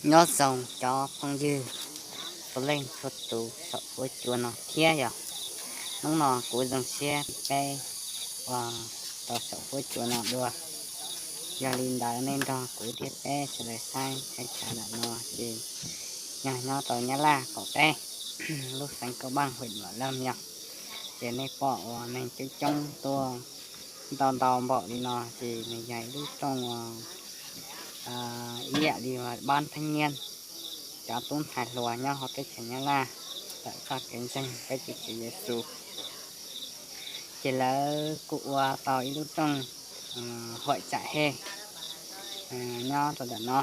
Nyob zoo cov phooj ywg txhua leej txhua tus saum huab cua no thiab yog. Hnub no kuv zoo siab peb ua tau saum huab cua no dua. Yog li ntawd nej nrog kuv thiab peb sawv daws saib thaj chaw ntawm no ces yog nyob rau Nyab Laj qaum teb, lub xeev Kaub Paj, hwm Vam Laj yog. Ces nej pom uas neeg coob coob tuaj ntau ntau npaum li no ces nws yog ib lub rooj ib yam li pab thab nyiaj, cov tub ntxhais hluas nyob hauv teb chaws Nyab Laj tawm txoj kev ntseeg peb tus Tswv Yexus. Ces lawv kuj ua tau ib lub rooj huam tsam he nyob rau ntawm no.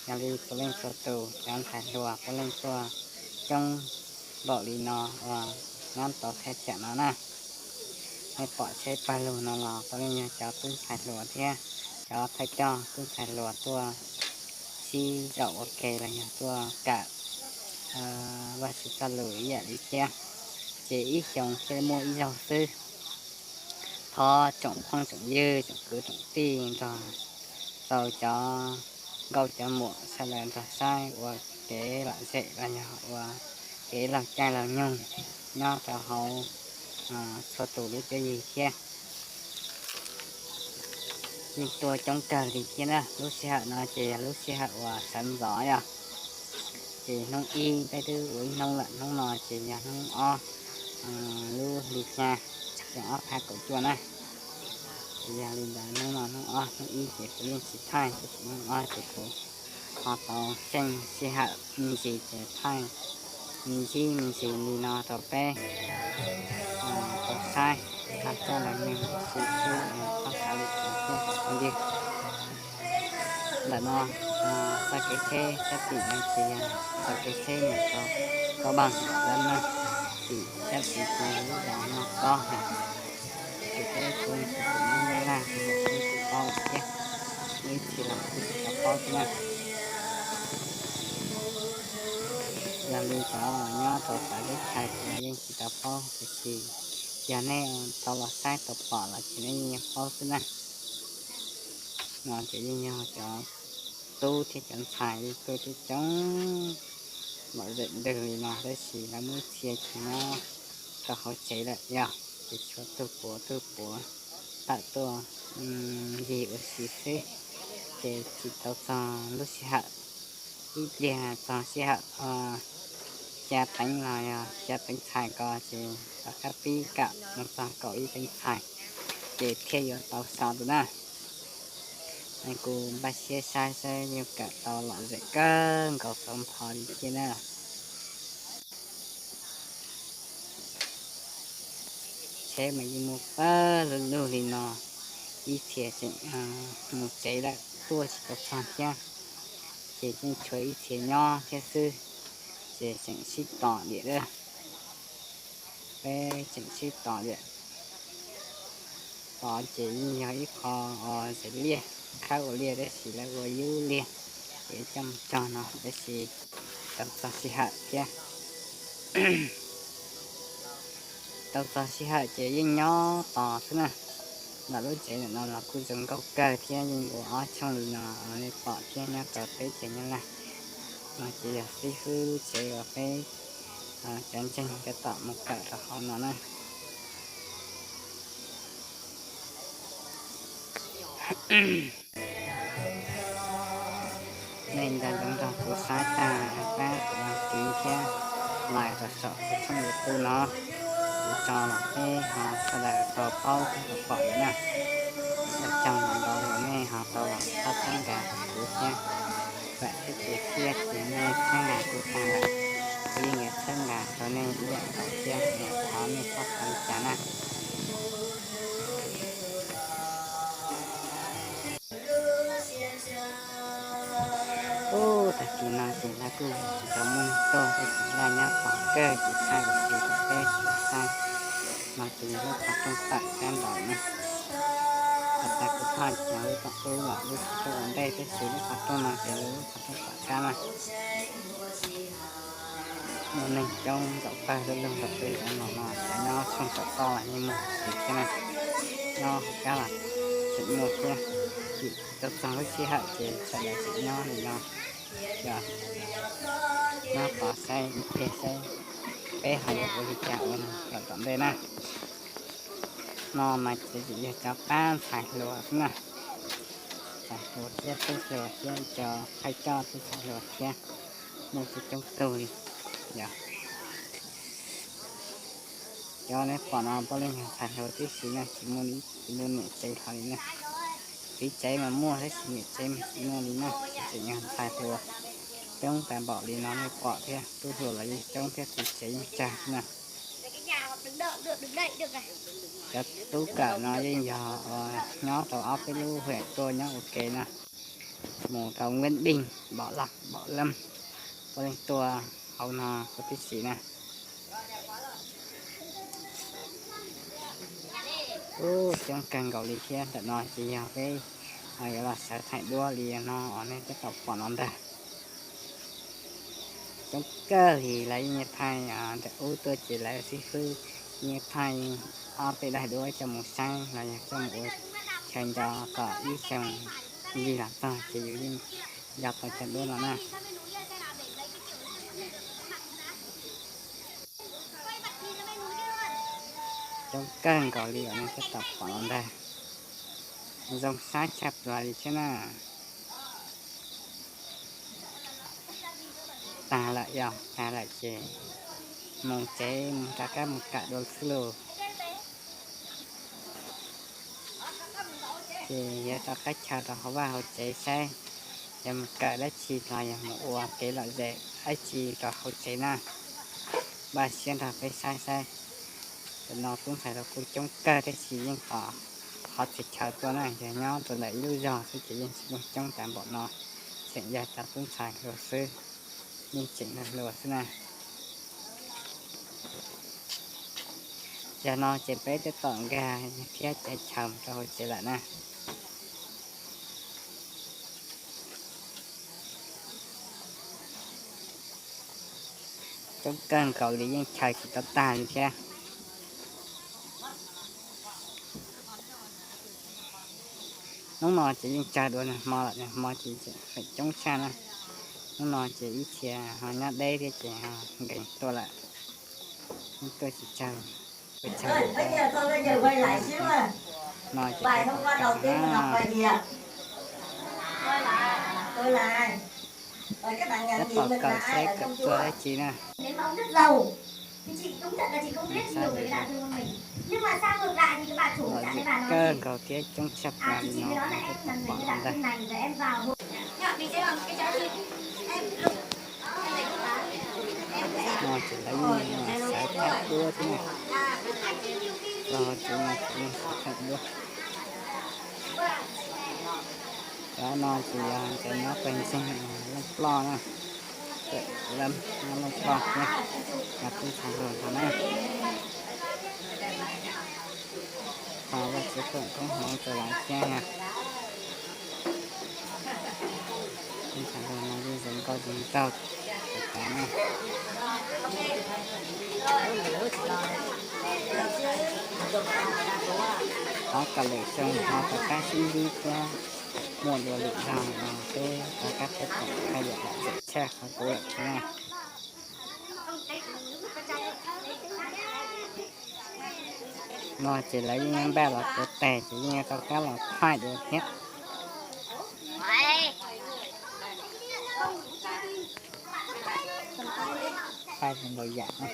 Yog li txhua leej txhua tus cov ntxhais hluas puav leej tuaj coob npaum li no uas nyob tau thaj tsam no na. Nej pom tsheb pawg lug no los puav leej yog cov tub ntxhais hluas thiab cov thawj coj tub ntxhais hluas tuaj sib zaum ua ke los yog tuaj kawm Vajtswv txoj lus ib yam li thiab. Ces ib xyoos thiaj muaj ib zaug xwb. Thov tsoom phooj tsoom ywg tsoom kwv tsoom tij nrog rau cov nkauj cov muam sawv daws nrog saib ua kev lom zem los yog ua kev laug caij laug nyoog nyob rau hauv txhua tus lub cuab yig thiab. Yeej tuaj coob kawg li thiab na. Lub sij hawm no ces yog lub sij hawm uas sawv ntxov yog, ces hnub ib peb twb ua ib hnub lawm, hnub no ces yog hnub ob lub hli xya xyoo ob phav kaum cuaj na. Ces yog li ntawd hnub no hnub ob, hnub ib ces kuv yeej tsis thaij, tab sis hnub ob ces kuv ho tau xyeej sij hawm me ntsis ces thaij me ntsis me ntsis li no rau peb tau saib, txhawb coj los mloog xwb, txhob xav li cas thiab cov phooj ywg. Ntawm no txoj kev tsheb sab tim no ces yog txoj kev tsheb mus rau Kaub Paj lawm na, tim sab tid ces yog lub zos Noj Kob na. Ces peb kuj tsis tau muaj Nyab Laj ces kuj tsis paub lawm thiab, ib txhia los kuj tsis tau paub thiab na. Yog li cov nyob rau txawv teb chaws ces yeej tsis tau paub, tiam sis yog nej tau los saib tau pom los ces nej yeej paub xwb na. No ces yeej yog cov tub thiab cov ntxhais yeej tuaj coob coob lom zem ntws li no, tab sis lawv muab txhia ces nyob rau hauv tsev lawm yog, ces tshuav tug puav tug puav tawm tuaj ncig ua si xwb, ces tsis tau txog lub sij hawm. Ib pliag txog sij hawm xya teev los yog xya teev txhais ko ces rov qab pib kawm mus txog kaum ib teev txhais, ces thiaj yuav tau so tus na. Kuv npaj siab saib saib yuav kawm tau lom zem kawg nkaus tau npho li thiab na. Tsheb mas yeej muaj pawg lug lug li no, ib txhia tseem mus tsev lawm tuaj tsis tau txog thiab, ces yeej tshuav ib txhia nyob thiab xwb, ces tseem sib tos diam lawm. Peb tseem sib tos diam. Tos ces yeej yog ib qho zem liaj, khawb ua liaj tab sis lawv ua yub liaj, ces coj mus cog no tab sis tau txog sij hawm thiab. Tau txog sij hawm ces yeej nyob tos xwb na. Ntawm lub tsev ntawm no los kuj zoo nkauj kawg thiab, yeej ua ob tshooj li no nej pom thiab, nyob rau teb chaws Nyab Laj. No ces yog xib fwb lub tsev uas peb cov ntseeg tab tom mus kawm rau hauv no na. Nej nco ntsoov nrog kuv saib tag pab kuv tiv thiab like rau saum kuv tshooj YouTube no, kuv tso los peb ho sawv daws tau paub thiab tau pom lawm na. Ua tsaug ntau ntau uas nej ho tau los txhawb nqa kuv thiab. Vam thiab cia siab tias nej txhawb nqa kuv tag lawm, kuv yeej yuav txhawb nqa rau nej ib yam nkaus thiab, thov nej txhob xav li cas na. Ub, tag kis no ces lawv kuj tsis tau muaj neeg tuaj, tab sis laj nyob pom kawg ces thaij ua si rau peb sawv daws saib. No ces yog lub qhov rooj tawm sab nraud na. Tom qab kuv thaij ces yog lub tom ub los lub qhov rooj ua ntej, tab sis lub qhov rooj no ces yog lub qhov rooj tom qab na. Muaj neeg coob nkaum pawg lug lug rau peb zov no, cov nyob tshooj tom toj los yeej muaj huv si thiab na. Nyob hauv qab los tseem muaj thiab. Vim tsis tau txog lub sij hawm ces sawv daws tseem nyob li no. Yog, nyob tos saib ib pliag saib peb ho yuav ua li cas ua lawm tom ntej na. No mas ces yog cov pab ntxhais hluas xwb na, ntxhais hluas thiab tub hluas thiab cov thawj coj tub ntxhais hluas thiab, muaj coob coob tug li. Yog cov nej pom no puav leej yog ntxhais hluas tib si na, tsis muaj, tsis muaj niam tsev hlo li na. Txiv tsev mas muaj tab sis niam tsev mas tsis muaj li na, tseem yog ntxhais hluas coob tas npaum li no nej pom thiab, tub hluas los yeej coob thiab txiv tsev yeej tsawg na. Cov tub kawm no yeej yog nyob rau ob peb lub hwm tuaj nyob ua ke na, mus rau Nkuab Deej, Npom Laj, Npom Leej, puav leej tuaj hauv no tuaj tib si na. Ub, coob kawg nkaus li thiab. Ntawm no ces yog peb yuav los sawv thaij duab li no nej tab tom pom no ntag. Coob kawg li lawv yeej thaij, ntawm ub tuaj ces lawv xib fwb yeej thaij ob peb daim duab coj mus saib los yog coj mus ua chaw nco kom ib xyoo yig los txog ces yus yeej nco tau cov duab no na. Coob kawg nkaus li uas nej tab tom pom los ntag. Zoo sab tshaj plaws li thiab na. Tag lawm, yog tag lawm ces mus tsev mus rov qab mus kawm dua xwb lauj. Ces yuav rov qab chaw rau hauv vaj hauv tsev saib yog mus kawm dab tsi los yog mus ua kev lom zem dab tsi rau hauv tsev na. Npaj siab nrog peb saib saib. Tam no tub ntxhais los kuj coob kawg tab sis yeej tos qhov txhia chaw tuaj na, yog nyob rau ntawm ib lub zog xwb ces yeej tsis muaj coob tas npaum no, tseem yog cov tub ntxhais hluas xwb, yeej tseem hluas xwb na. Yog no ces peb tab tom nkag thiab caij chaw mus rau hauv tsev lawm na. Coob kawg nkaus li yeej chaw tsis tau tag li thiab. Hnub no ces yeej tsawg dua nag hmo lawm, nag hmo ces feem coob tshaj na. Hnub no ces ib txhia ho nyob deb thiab ces ho nkees tuaj lawm, tuaj tsis tsawg. No ces tab tom kawm na. Tab tom kawm saib kawm tuaj dab tsi na. Lom zem kawg nkaus thiab coob tshaj plaws li no tab tom pom ntag. No ces lawv yeej sawv thaij duab thiab na. Los tsev no ces yeej sawv thaij duab. Cov no ces yog cov nyob pawg ntseeg Looj Ploj na, Looj Ploj thiab, yog tub ntxhais hluas ntag na. Thov Vajtswv foom koob hmoov rau lawv thiab na. Tub ntxhais hluas no yeej zoo nkauj zoo nraug tas tas na. Thov kom lwm xyoo ho rov qab sib ntsib thiab muaj dua lwm zaug no peb rov qab peb koom thaij yam lom zem tshaj qhov kuv lawm thiab na. No ces lawv yeej npaj los tuav tes ces yeej rov qab los thaij dua thiab. Thaij ntau yam na.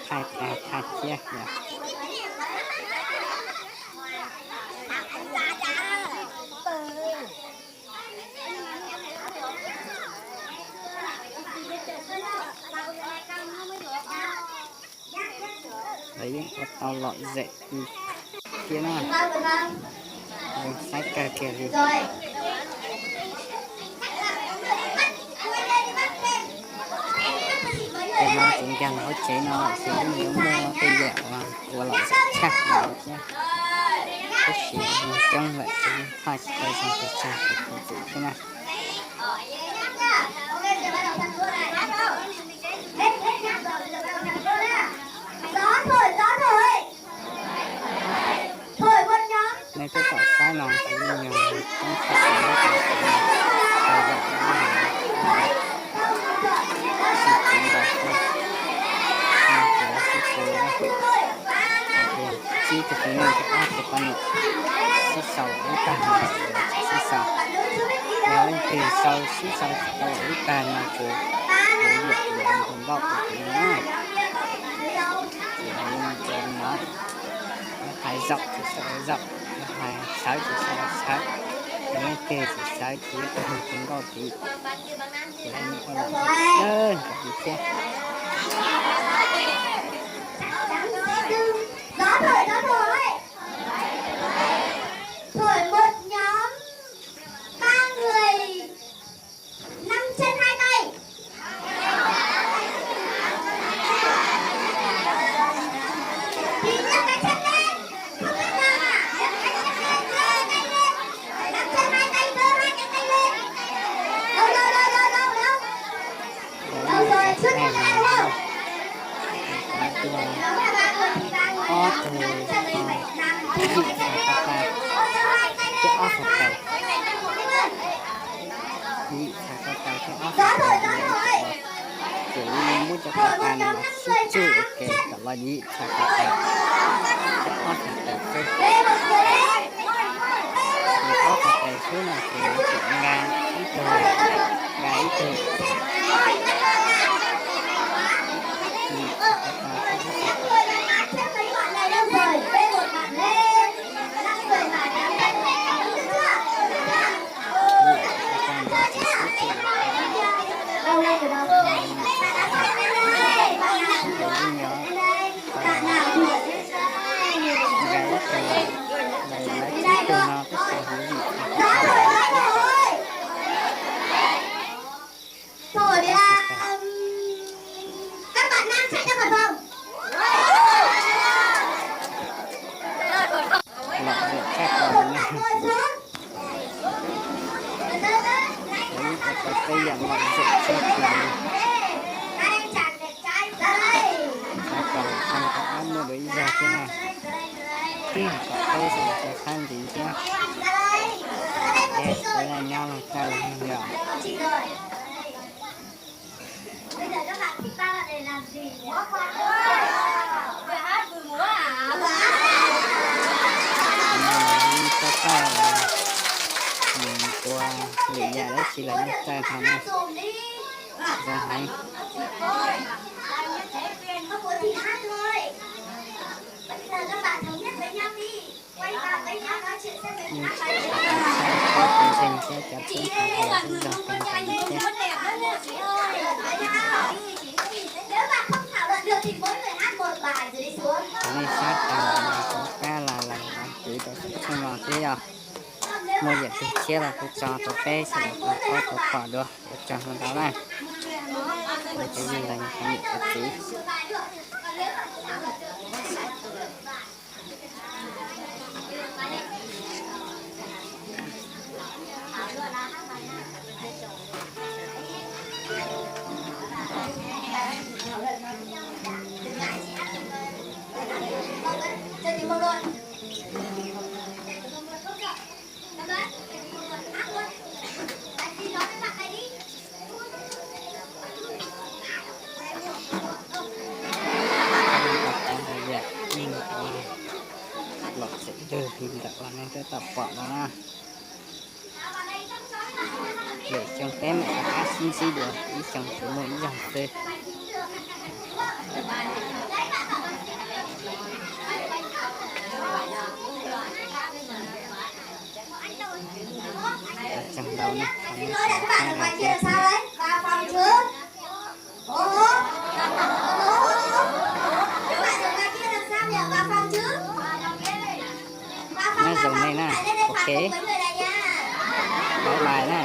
Thaij tag thaij thiab yom. Lawv yeej ua tau lom zem thiab na, zoo saib kawg kiag li. Ces no ces nkag los hauv tsev no lawm ces yeej yuav muaj tej yam uas ua lom zem tshaj plaws thiab, tab sis neeg coob lawm ces yeej thaij tsis tau zoo pes tsawg kuv tus twm thiab na. Peb tom saib no kuv yeej yog toob txhaj tau zaum no, tsis ceev npaum xwb, no ces lawv sib tua, hais tias tsib tug txiv neej thiab ob tug poj niam sib sau ib tag no, sib sau, yog leej twg sau sib sau tsis tau ib tag no ces yuav yuam tus nkauj tus txiv no na. Ces hais li no, yog hais zaum ces sau zaum, yog hais sawv ces sau sawv, yog leej twg tsis sawv ces yuav tus nkauj tid. Ces lawv ua lawm, kom tiv thiab. Thổi một nhóm ba người nắm chân hai tay. Thì nhấc cái chân lên. Không biết đâu ạ. Nhấc cái chân lên, giơ tay lên. Nắm chân hai tay, giơ hai cái tay lên. Đâu, đâu, đâu, đâu, đâu, đâu? Đâu rồi, trước tiên là ai đúng không? Ob tug, ib txha tau tas, thiab ob txha tau, ib txha tau tas thiab ob txha tau, ces muab cov tau tas no sib tswj ua ke kom los yim txha tau tas thiab ob txha tau xwb. Ces ob txha tau xwb no ces yuav tsum nqa ib tug, nqa ib tug. Thổi là, ừm, các bạn nam chạy ra khỏi phòng. Lọt lượt các bạn nam. Đấy, các bạn xây dựng lọt lượt các bạn. Các bạn không có áo mưa để dạt thế này. Các bạn không có khăn gì chứ. Để, để là nhau là ta là mình rồi. Bây giờ các bạn thích ba bạn này làm gì? Vừa hát vừa múa hả? Ua lwm yam dab tsi los yeej txawj tau na. Zoo heev. Bây giờ các bạn thống nhất với nhau đi. Ntseeg thiab cov tub hluas ib zog tag nrho thiab. Cov nej saib tag nrho no kuv kab las las kwv rau saum tshooj no thiab yog muaj yam twg tshiab los kuj tso rau peb sawv daws tau paub tau pom dua. Ua tsaug ntau na, cov phooj ywg los yog cov niam cov txiv. Lom zem dwg li ntawm los nej twb tau pom no na. Lwm xyoo peb mam rov qab sib ntsib dua, ib xyoo tsuas muaj ib zaug xwb. Ua tsaug ntau na, qhov nej sawv daws pab hais thiab. Nyob zoo nej na, ok, bye bye na.